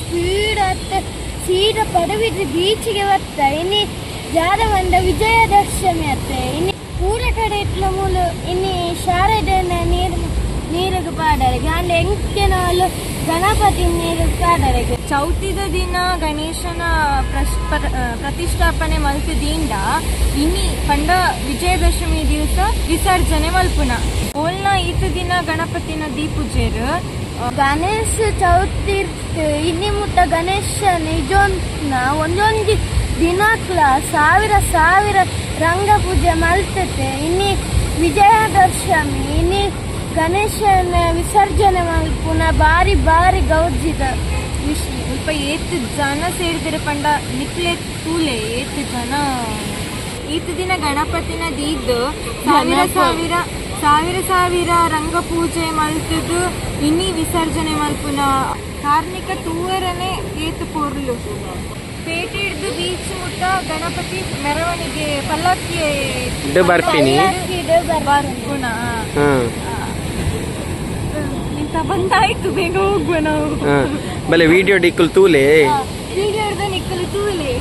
Speed ಅತ್ತ ಸೀದಾ ಪಡುಬಿದ್ರಿ ಬೀಚಿಗೆ ಬರ್ತ. ಇನಿ ಜಾದ ಬಂದ ವಿಜಯದಶಮಿ ಅತ್ತೆ. ಇನಿ ಪೂರ ಕಡೆ ಇಟ್ಲ ಮೂಲು ಇನಿ ಶಾರದೆನ ನೀರು ನೀರಿಗೆ ಪಾಡರೆಗೆ ಅಂಡ ಎಂಕೆನೋಲು ಗಣಪತಿ ನೀರು ಪಾಡರೆಗೆ. ಚೌತಿದ ದಿನ ಗಣೇಶನ ಪ್ರತಿಷ್ಠಾಪನೆ ಮಲ್ತುದೀಂಡ ಇನಿ ಪಂಡ ವಿಜಯದಶಮಿ ದಿವಸ ವಿಸರ್ಜನೆ ಮಲ್ಪುನ. ಓಲ್ನ ಈತ ದಿನ ಗಣಪತಿನ ದೀಪುಜೇರು. ಗಣೇಶ ಚೌತಿ ಇನ್ನಿ ಮುಟ್ಟ ಗಣೇಶ ನಿಜೊಂತ್ನ ಒಂದೊಂದು ದಿನಕ್ಲ ಸಾವಿರ ಸಾವಿರ ರಂಗ ಪೂಜೆ ಮಲ್ತತೆ. ಇನ್ನಿ ವಿಜಯದಶಮಿ ಇನ್ನಿ ಗಣೇಶನ ವಿಸರ್ಜನೆ ಮಲ್ಪುನ ಬಾರಿ ಬಾರಿ ಗೌಜಿದ ವಿಷಯ. ಸ್ವಲ್ಪ ಏತ್ ಜನ ಸೇರಿದರೆ ಪಂಡ ನಿಕ್ಲೆ ತೂಲೆ ಏತ್ ಜನ. ಈತ ದಿನ ಗಣಪತಿನ ದೀದ್ ಸಾವಿರ ಸಾವಿರ ಸಾವಿರ ಸಾವಿರ ರಂಗ ಪೂಜೆ ಮಲ್ತದು ಇನಿ ವಿಸರ್ಜನೆ ಮಲ್ಪುನ. ಕಾರ್ಣಿಕ ತೂವರನೆ ಏತ್ ಪೊರ್ಲು. ಪೇಟೆ ಹಿಡ್ದು ಬೀಚ್ ಮುಟ್ಟ ಗಣಪತಿ ಮೆರವಣಿಗೆ ಪಲ್ಲಕ್ಕಿ ಇಡು ಬರ್ಪಿನಿ. ಬರ್ಪುನ. ಇಂತ ಬಂದಾಯ್ತು, ಬೇಗ ಹೋಗುವ ನಾವು. ಬಲೆ ವಿಡಿಯೋ ಡಿಕ್ಕುಲ್ ತೂಲೆ. ವಿಡಿಯೋ ಹಿಡ್ದು ನಿಕ್ಕಲು ತೂಲೆ.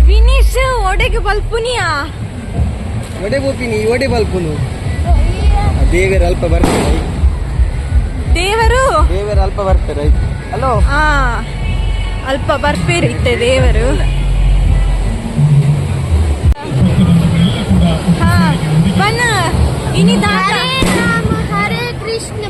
ವಿನೀಶ್ ಒಡೆಗೆ ಬಲ್ಪುನಿಯಾ? ಒಡೆ ಬೋಪಿನಿ, ಒಡೆ ಬಲ್ಪುನು. ದೇವರ ಅಲ್ಪ ಬರ್ತಾರೆ. ದೇವರು. ದೇವರ ಅಲ್ಪ ಬರ್ತಾರೆ. ಹಲೋ. ಆ ಅಲ್ಪ ಬರ್ಪೇರು ಇತ್ತೆ ದೇವರು. ಹಾ ಬನ್ನ ಇನಿ ದಾದ. ಹರೇ ರಾಮ ಹರೇ ಕೃಷ್ಣ.